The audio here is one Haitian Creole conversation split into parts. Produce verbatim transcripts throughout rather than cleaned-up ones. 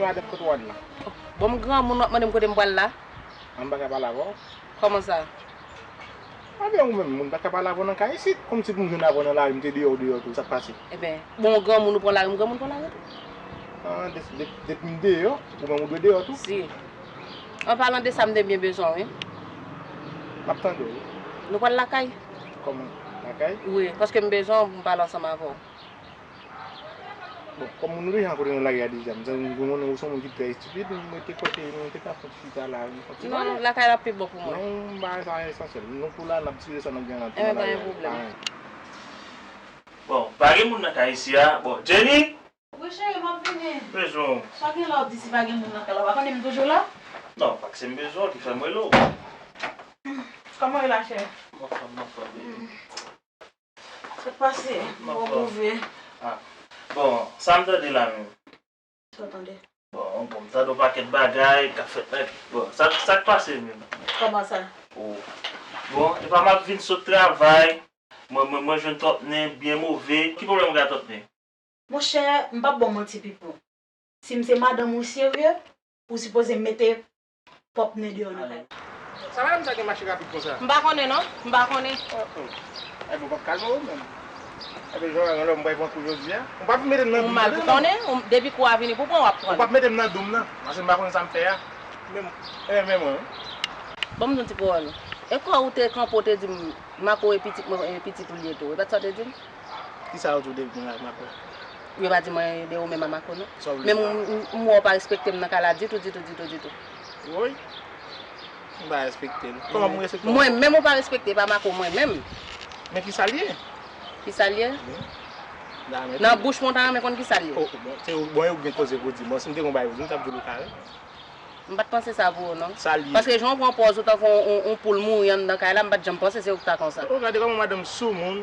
Madanm, kote w al la? Bon, m granmoun, w ap mande m kote m pral la? An, m pa ka pale avè w? Kòman sa? Anben, ou menm, moun pa ka pale avè w nan kay isit. Kòmsi pou m jwenn avè w nan lari, m te deyò, ou deyò tou, sa k pase? Enben, bon, granmoun ou pran lari, m granmoun pran lari tou. Ah, de- de- depi m deyò, ou menm ou dwe deyò tou. Si. An palan de sa, m te byen bezwen w, wi. M ap tande w, wi. Nou pral lakay. Kòman? Lakay? Wi, paske m bezwen w pou m pale ansanm avè w. Bon, kòm nou deja kote nan lari a deja, m santi m konnen ou se yon moun ki trè estipid, m rete kote nou te ka fè yon ti chita la, nou fè yon ti pale. Non, lakay la pi bon pou mwen. Non, bagay sa esansyèl. Nou pou la, n ap tire sa n ap gen nan timoun la. Enben, pa gen pwoblèm. Bon, pa gen moun nan kay isi a. Bon, Jenny! Wi, cheri, m ap vini. Bezwen w. Sa gen la w ap di si pa gen moun nan kay la? W pa konnen m toujou la? Non, pa ke se m bezwen w ki fè m rele w. Kòman w ye la, cheri? M anfòm, m anfòm, baby. Sa k pase? M anfòm. Ah. Bon, sa m tande la menm? Sa w tande? Bon, bon, m tande yon pakèt bagay k ap fèt la. Bon, sa, sa k pase menm? Kòman sa? Oh. Bon, epa m ap vin sot travay. Mwen, mwen, mwen jwenn twòp nen, byen move. Ki pwoblèm ou gen ak twòp nen? Monchè, m p ap ba w manti, Pipo. Si m se madanm ou serye, ou sipoze mete pwòp nen deyò nan kay. Sa madanm sa gen mache rapid konsa? M pa konnen non, m pa konnen. Oh, oh. Epi w p ap kalme w menm. Epi jan w wè lè m pral pran kou jodi a. Ou p ap mete m nan doum nan non. Ou mal pou konnen, ou- depi kou a vini pou pran, w ap pran. Ou p ap mete m nan doum nan. Paske m pa konn sa m fè a. Menm, e menm mwen wi. Bon, m di yon ti pawòl. E kò ou te kanpe, ou te di m, Mako e pitit mwen, e pitit ou l ye tou. E pa t sa w te di m? Kisa yo tou de mwen ak Mako? Yo pa di mwen de ou menm a Mako non. Sa w vle di la? Men m, m, m wè w pa respekte m nan kay la ditou, ditou, ditou, ditou. Woy. M pa respekte l. Kòman pou m respekte w? Mwen menm ou pa respekte, pa Mako, mwen menm. Men kisa l ye? Kisa l ye? Wi. Nan bouch mwen w ta renmen konn kisa l ye. Oh, bon, se bon, ou gen koze pou di. Bon, si m te gen yon bagay pou di w, m t ap di w l kare. M pa t panse sa pou ou non. Sa l ye? Paske jan w pran pòz ou tankou yon, yon, yon poul mouri anndan kay la, m pa t janm panse se ou k ta konsa. Oh, gade kòman madanm soumoun.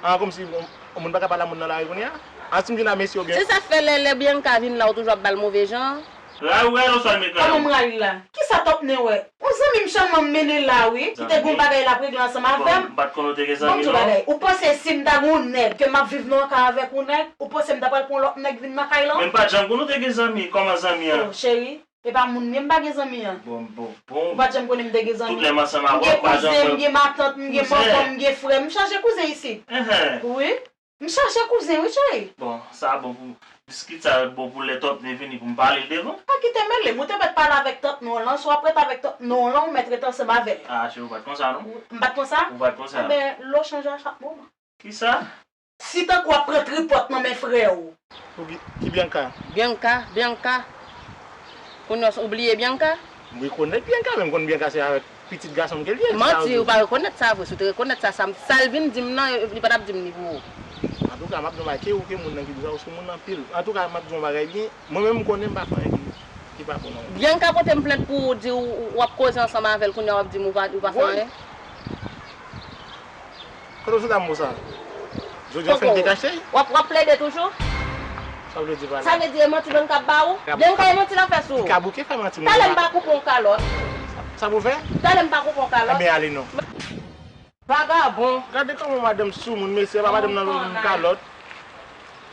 Ah, kòmsi yon, yon moun pa ka pale a moun nan lari kounye a? Ah, si m vin a mesye oubyen. Se sa k fè lè, lè Bianca vin la, ou toujou ap ba l move jan. Ray ou ray oswa mekay ou? Kòman m ray la? Kisa twòp nen wè? Yon zanmi m sèlman m mennen la wi, ki te gen yon bagay l ap regle ansanm avè m. Bon, m pa t konnen ou te gen zanmi non. Bon, m di w bagay, ou panse si m ta gen yon nèg ke m ap viv nan yon kay avèk yon nèg, ou panse m ta pral pran yon lòt nèg vin nan kay lan? Men m pa t janm konnen ou te gen zanmi, kòman zanmi an? Oh, cheri, e pa moun li, m pa gen zanmi an. Bon, bon, bon. Ou pa t janm konnen m te gen zanmi. Tout lè m ansanm avè w, m pa janm wè. M gen kouzen, m gen matant, m gen manman, m gen frè m, m chaje kouzen isit. Enhen. Wi. M chache kouzen wi cheri. Bon, sa bon pou, biskit sa bon pou lè twòp nen vini pou m pale l devan. Pa kite mele m, ou te mèt pale avèk tant non lan, si w ap ret avèk tant non lan, ou mèt ret ansanm avè l. Ah, cheri, ou pa t konsa non. M pa t konsa? Ou pa t konsa. Enben, lo chanje a chak moman. Kisa? Si tankou w ap pran tripòt nan men frè w. Ou ki, ki Bianca? Bianca, Bianca. Kounye a ou bliye Bianca? M rekonèt Bianca, men m konn Bianca se avèk pitit gason m ke l ye. Manti, ou pa rekonèt sa vre. Si w te rekonèt sa, sa, sa l vin di m nan, li pa t ap di m li pou ou. Antouka, m ap di w bagay, ke ou ke moun nan ki di sa, ou sou moun anpil. Antouka, m ap di w bagay byen, mwen menm m konnen m pa fè anyen ki, ki pa bon nan. Bianca pote m plent pou ou, di w, w ap koze ansanm avè l, kounye a w ap di m ou pa, ou pa fè anyen. Kote w sot ak mo sa? Jodi a w fin dekache? W ap, w ap plede toujou? Sa vle di pa la? Sa vle di e manti Bianca ap ba ou? Bianca e manti l ap fè sou ou? Li ka bouke fè manti. Talè m pa koupe yon kalòt. Sa pou fè? Talè m pa koupe yon kalòt. Enben ale non. Vagabon. Gade kòman madanm soumoun, mesye, pa madanm nan yon kalòt.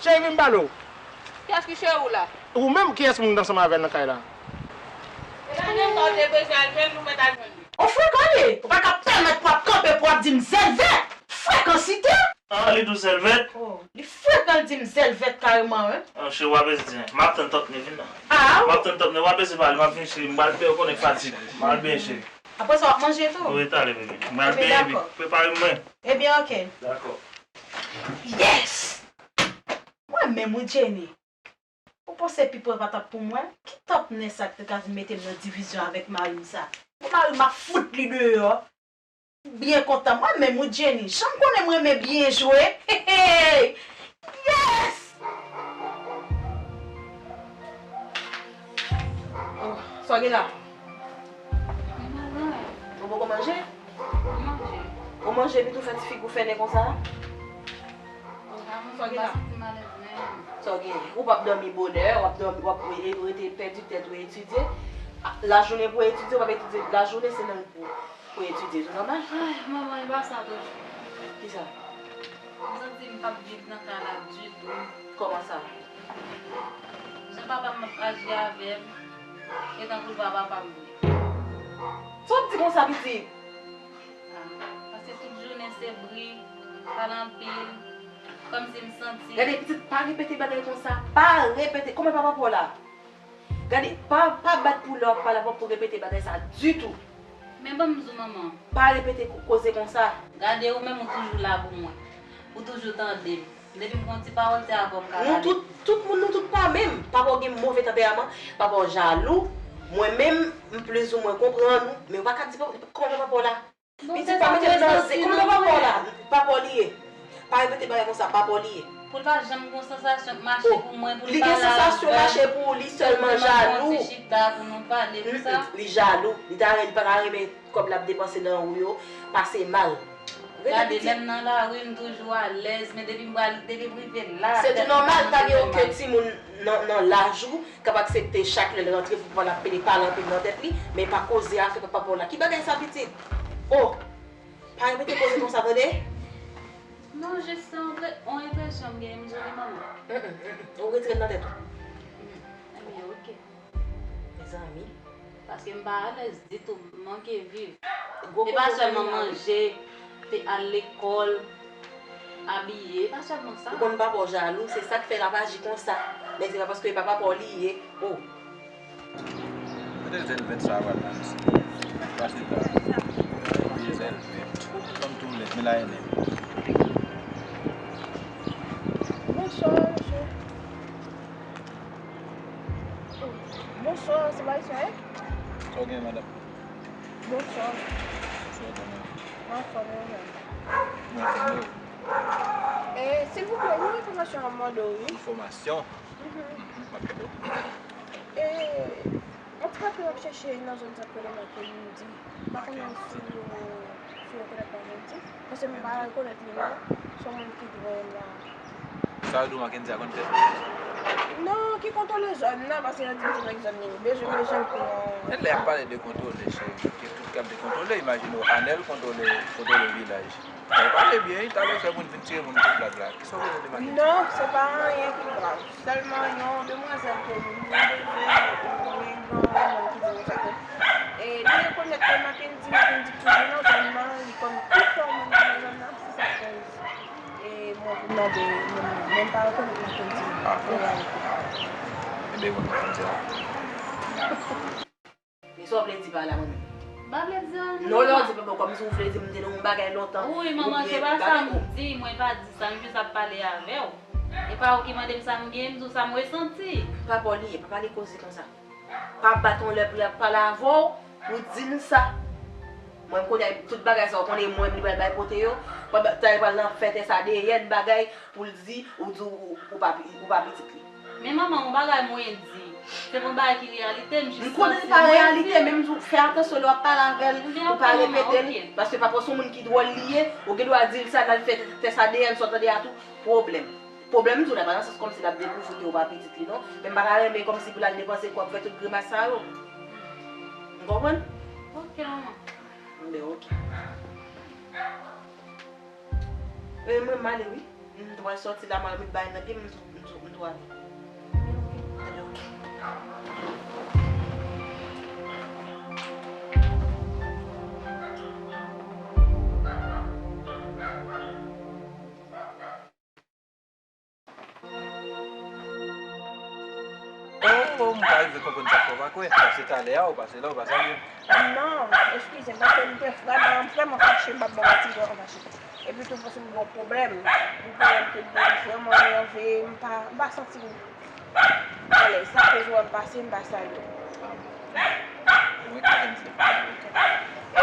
Cheri, vin m pale w. Kiyès ki cheri w la? Ou menm, kiyès moun ansanm avè l nan kay la? E pa menm sa w te bezwen al jwenn, nou mèt al jwenn li. Ou frekan li! Ou pa ka pèmèt pou w ap kanpe pou w ap di m zèlvèt! Frekansite! Ah, li di w zèlvèt? Oh, li frekan, l di m zèlvèt kareman, wi. Ah, cheri, w ap ezite. M ap tann tante Nevin nan. Ah, m ap tann tante Nevin, w ap ezite pale, m ap vin, cheri, m pral fè w konnen fatig. M al benyen, cheri. Apre sa, w ap manje tou? Wi, talè, bebe. M al benyen, epi prepare mwen. Ebyen, oke. Dakò. Yes! Mwen menm, wi, Jenny. Ou panse Pipo pa t ap pou mwen? Ki tòp nen sa k te ka vin mete m nan divizyon avèk mari m sa? Mari m ap fout li deyò. Byen kontan. Mwen menm wi Jenny. Jan m konnen m renmen byen jwe. Hey, hey! Yes! Oh, sa w gen la? Ou poko manje? Manje. Ou manje epi tou fè ti figi w fènen konsa? Sa w gen la? Sa w gen? Ou p ap dòmi bonè, w ap dòmi, w ap re- rete pèdi tèt ou etidye. Lajounen pou etidye, ou p ap etidye lajounen, se nan pou, pou etidye tou nòmal. Ay, manman, e pa sa toujou. Kisa? M santi m p ap viv nan kay la ditou. Kòman sa? M Jan papa m ap aji avè m, e tankou l pa papa m vre. Sa w ap di konsa, pitit? Ah, paske tout jounen se bri, pale anpil, kòmsi m santi. Gade, pitit, pa repete bagay konsa. Pa repete. Kòman papa pa w la? Gade, pa, pa bat pou lè w ap pale, pa pou repete bagay sa ditou. Men ban m di w, manman. Pa repete ko-, koze konsa. Gade, ou menm ou toujou la pou mwen. Ou toujou tande m. Depi m gon ti pawòl, se avè w m ka pale. Nou tout, tout moun, nou tout pa menm. Papa w gen move tanperaman, papa w jalou. Mwen menm, m plizoumwen konprann ou, men ou pa ka di pa-, kòman papa w la? Pitit, pa mete m nan zen. Kòman papa w la? Papa w li ye. Pa repete bagay konsa, papa w li ye. Pou l pa janm gon sansasyon k mache pou mwen, pou l pale avè m. Li gen sansasyon mache pou ou, li sèlman jalou. Pou nou pran ti chita, pou nou pale, pou sa. Mm, mm, li jalou. Li ta, li pa ta renmen kòb l ap depanse nan ou yo pase mal. Gade, lè m nan lari, m toujou alèz, men depi m pral, depi m rive la, se tou nòmal, pa gen okenn timoun nan, nan laj ou k ap aksepte chak lè l rantre pou pale, ap pede pale anpil nan tèt li, men pa koze afè papa pa w la. Ki bagay sa, pitit? Oh! Pa repete koze konsa, tande? Non, jis se yon pre-, yon enpresyon m genyen, m di w li manman. Mm, mm, mm, mm. Ou retire l nan tèt ou. Mm, ebyen, oke. Mezanmi. Paske m pa alèz ditou, m manke viv. E pa sèlman manje, te al lekòl, abiye, e pa sèlman sa. Ou konn papa w jalou, se sa k fè l ap aji konsa. Men se pa paske e pa papa w li ye. Oh. Kote zèl vèt sa a pral la, mesye? Pase la. Vye zèl vèt. Fanm tou lèd, men la e nèg. Bonswa, mesye. Bonswa, se pa ayisyen, wi? Sa w gen, madanm? Bonswa. Bonswa, kòman w ye? Anfòm, ou menm? Mwen anfòm, wi. E, silvouplè, yon enfòmasyon m ap mande w, wi. Enfòmasyon? Mhm. Mhm, m ap tande w. E, yon ti papi m ap chèche nan zòn sa k rele Makendy. M pa konnen si w, si w rekonèt Makendy. Paske m pa rekonèt li non. Se yon moun ki dwòl la. Sa yo di w Makendy a konn fè? Non, ki kontwole zòn nan, paske yo di m se nèg zòn nan, yo bezwen bezwen l pou yon. Lè y ap pale de kontwole, cheri, ke tout k ap de kontwole, imajine w Anèl kontwole, kontwole vilaj. Sa yo pale byen, wi, talè w fè moun vin tire moun pou blag la. Kisa w konnen de Makendy? Non, se pa anyen ki grav. Sèlman yon demwazèl ke nou bezwen, men gen yon moun ki di nou sa ke, e, li rekonèt ke Makendy, Makendy toujou nan zòn nan, li konn pi fò moun ki nan zòn nan, se sa k fè e mwen vin mande moun nan, men m pa rekonèt Makendy an reyalite. Enben, bon, Makendy a. Men sa w vle di pa la, mwen menm? M pa vle di anyen. Non, lè w di pa bon, kòmsi w vle di m te nan yon bagay lontan. Wi, manman, se pa sa m di, mwen pa di sa, m jis ap pale avè w. E pa ou ki mande m sa m gen, m di w sa m resanti. Papa w li ye, pa pale koze konsa. Pa bat yon lè pou l ap pale avè w, pou di l sa. Mwen, m konnen tout bagay sa, w konnen mwen, li pral bay pote yo. Pandan tan, li pral nan fè tès A D N bagay, pou l di, ou di ou, ou pa, ou pa pitit li. Men manman, yon bagay mwen di, se pa yon bagay ki reyalite, m jis santi mwen di. M konnen li pa reyalite, men m di w, fè atansyon lè w ap pale avè l, ou pa repete l, paske papa w se yon moun ki dwòl li ye, ou gen dwa di l sa, l al fè tès A D N, sa w tande a tou, pwoblèm. Pwoblèm m di w la, pa nan sans kòmsi l ap dekouvri ke ou pa pitit li non, men m pa ta renmen kòmsi pou l al depanse kòb fè tout grimas sa yo. Ou konprann? Ok, manman. Enben, ok. E mwen, m ale wi. M t pral sòti la, m al met bagay nan pye m, m tou, m tou, m tou ale. Enben, ok. Oh, oh, m pa rive konprann sa k fè w pa kwè. Paske talè a, ou pase la, ou pa salye m. Non, eskize m, paske m te vrèman, vrèman fache, m p ap ba w manti, vrèman fache. Epi tou, paske m gen yon pwoblèm. Yon pwoblèm ke m te vrèman nève, m pa, m pa santi m alèz. Sa koz ou wè m pase, m pa salye w. Mwen ki te di. E,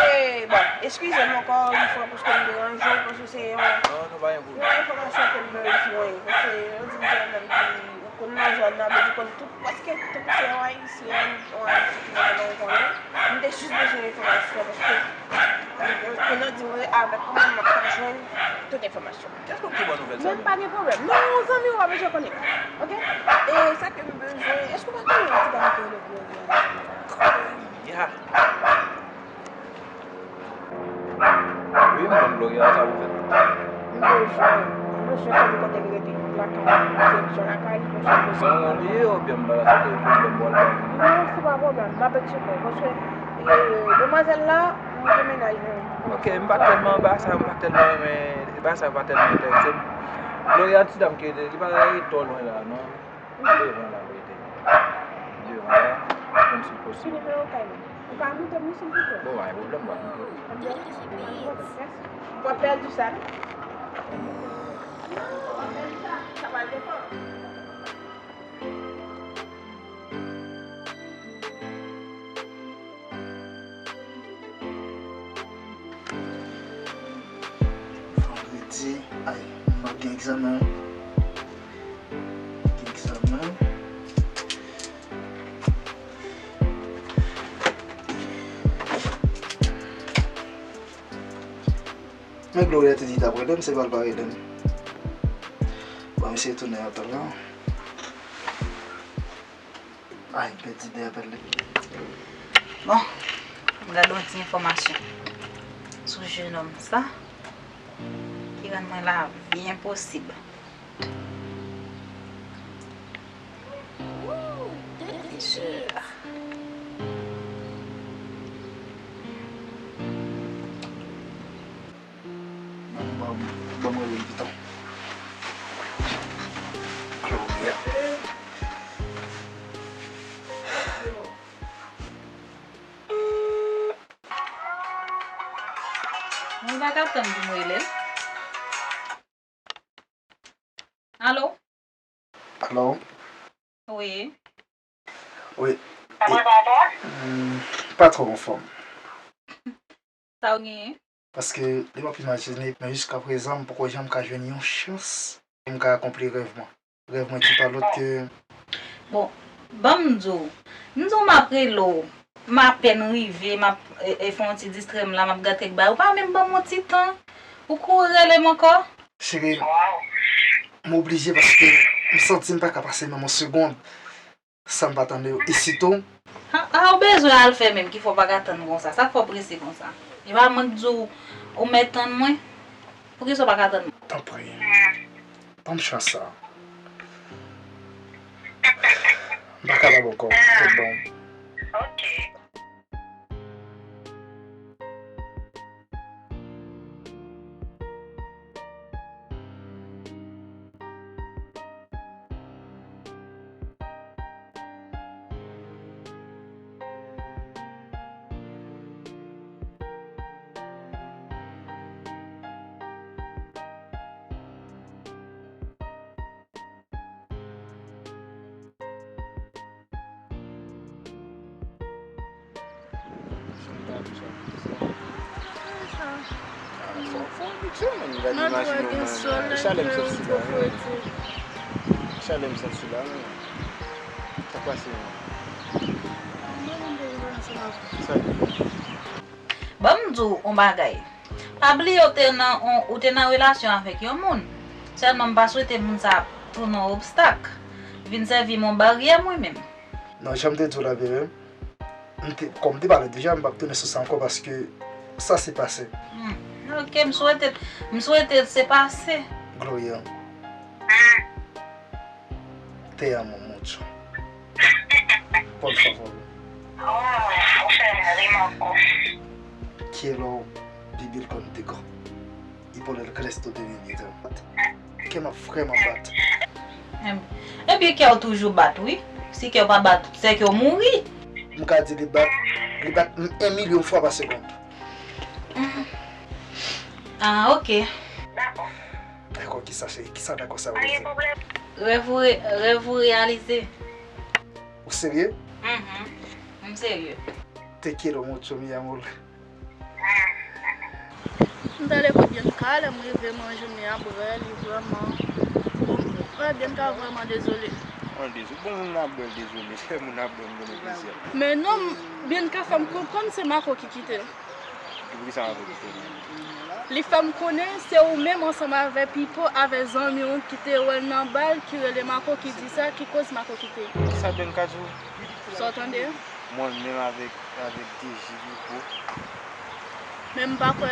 bon, eskize m ankò yon fwa paske m deranje w, paske se yon, non, non, pa gen pwoblèm, yon enfòmasyon ke m bezwen. Paske yo di m se yon nèg ki konn nan zòn nan, men li konn tout, prèske tout, se yon Ayisyen, yon Ayisyen ki nan zòn nan, ou konnen. M te jis bezwen enfòmasyon, paske konnen di mwen avèk ou menm, m ap ka jwenn tout enfòmasyon. Èske w te ban nouvèl sa menm? Men pa gen pwoblèm. Non, zanmi w pa bezwen konnen. Ok? E sa ke m bezwen, èske w pa konnen yon ti dam ki rele Gloria? Gloria? Wi, m konn Gloria, sa pou fèt. M bezwen, m bezwen konnen kote l rete. Lakay, direksyon lakay, m bezwen konnen. Se yon moun li ye oubyen m pa Sa te yon pwoblèm pou w al bay moun. Non, se pa pwoblèm, m ap etcheke, paske, e, demwazèl la, m gen mennaj mwen. Ok, m pa tèlman, ba sa, m pa tèlman renmen, ba sa pa tèlman enterese m. Gloria, ti dam ki rete, li pa rete twò lwen la, non. Devan la, rete. Devan la, menm si posib. Ki nimewo kay li? Ou ka montre m li, silvouplè? Bon, pa gen pwoblèm, m ap montre w. Mèsi. W ap pèdi sa, non? W ap pèdi sa, sa pral depann. Vandredi, ay, m ap gen egzamen. Gen egzamen. Men Gloria te di l t ap rele m, se pa l pa rele m. Bon, m eseye tounen apèl la. Ay, m pèdi de apèl li. Bon, m gade yon ti enfòmasyon sou jenòm sa ki rann mwen lavi enposib. Mesye a. Ban m, ban m, ban m rele l pito. Gloria. Mwen pa ka tann pou m rele l. Alo? Alo? Wi. Wi. Sa va, papa? Hmm, pa twò anfòm. Sa w genyen? Paske, lè m ap imajine, men jiskaprezan, m poko janm ka jwenn yon chans pou m ka akonpli rèv mwen. Rèv mwen ki pa lòt ke Bon, ban m di w. M di w m ap rele w. M apèn rive, m ap, e, e, fè yon ti distrè m la, m ap gade kèk bagay. Ou pa menm ban m yon ti tan. Ou kouri rele m ankò? Cheri, m oblije paske m santi m pa ka pase menm yon segonn san m pa tande w. E sitou, A, a, ou bezwen al fè menm, ki fè w pa ka tann konsa? Sa k fè w prese konsa? E pa mwen k di w, ou mèt tann mwen? Poukisa w pa ka tann mwen? Tanpri. Ban m chans sa. M pa kapab ankò. Tout bon. Ok. Chalè m santi la, wi. Sa k pase menm? Sa k gen? Ban m di w yon bagay. Pa bliye w te nan, ou te nan relasyon avèk yon moun. Sèlman m pa swete moun sa tounen yon obstak, vin sèvi m yon baryè mwen menm. Non, jan m te di w la, bebe, m te, kòm m te pale deja, m p ap tounen sou sa ankò paske sa se pase. Hmm. Ok, m swete, m swete se pase. Gloria. Te amo mucho. Por favor. Oh, ou fè m ri, Marco. Quiero vivir contigo y por el resto de mi vida. Kè m ap vrèman bat. Em, ebyen, kè w toujou bat, wi. Si kè w pa bat, se ke w mouri. M ka di li bat, li bat m en milyon fwa pa segonn. Mm. Ah, ok. Dakò. Dakò, kisa, cheri? Kisa dakò sa vle di? Pa gen pwoblèm. Rèv ou re-, rèv ou reyalize. Ou serye? Mhm. M serye. Te quiero mucho, mi amor. M t ale kot Bianca, lè m rive, mwen jwenn li ap brè, li vrèman, bon, wè, Bianca vrèman dezole. An dezole. Bon, moun ap brè, l dezole. Lè moun ap brè, m konnen plizyè. Men non, Bianca fè m konprann se Marco ki kite l. Epi poukisa Marco kite l? Li fè m konnen se ou menm ansanm avè Pipo, avè zanmi w ki te wè l nan bal, ki rele Marco, ki di sa, ki koz Marco kite l. Sa Bianca di w? Sa w tande? Mwen menm avèk, avèk D J Pipo. Men m pa kwè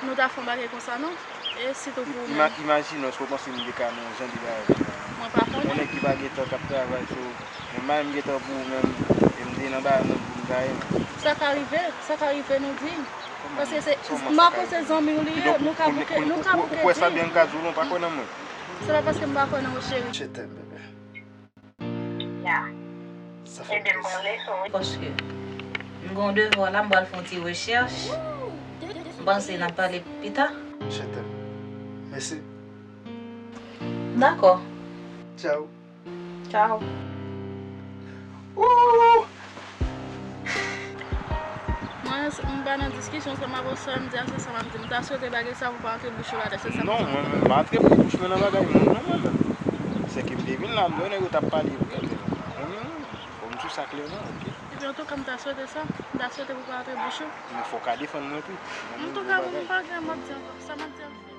nou ta fè yon bagay konsa, non. E sitou pou ou menm? Imajine w, èske w panse m te ka nan jan de bagay konsa? Mwen pa konnen. Yon nèg ki pa gen tan k ap travay sou, men m pa menm gen tan pou ou menm, e m te nan bagay mwen pou m gaye menm. Sa ka rive, sa ka rive, nou di. Paske se, Marco se zanmi w li ye, nou ka bouke, nou ka bouke di. Ou kwè sa Bianca di w la, ou pa kwè nan mwen? Se pa paske m pa kwè nan ou, cheri. Je t'aime, bébé. Ya. Sa fè plis. Paske m gen yon devwa la, m pral fè yon ti rechèch. M panse n ap pale pita. Je t'aime. Mèsi. Dakò. Tchao. Tchao. Ooh! Mwen, m pa nan diskisyon ansanm avè w, sa m di a, se sa m ap di. M ta swete bagay sa pou pa antre bouch ou ladan, se sa m di. Non, mwen menm, m pa antre bouch mwen nan bagay moun, non, mwen menm. Se ke m te vin la, m wè nèg yo t ap pale vrè, men mwen menm, fò m di w sa klèman, oke? Epi antouka, m ta swete sa, m ta swete pou pa antre bouch ou. Men fò w ka defann mwen tou. Antouka, bon, m pa gen, m ap di ankò, sa m ap di ankò.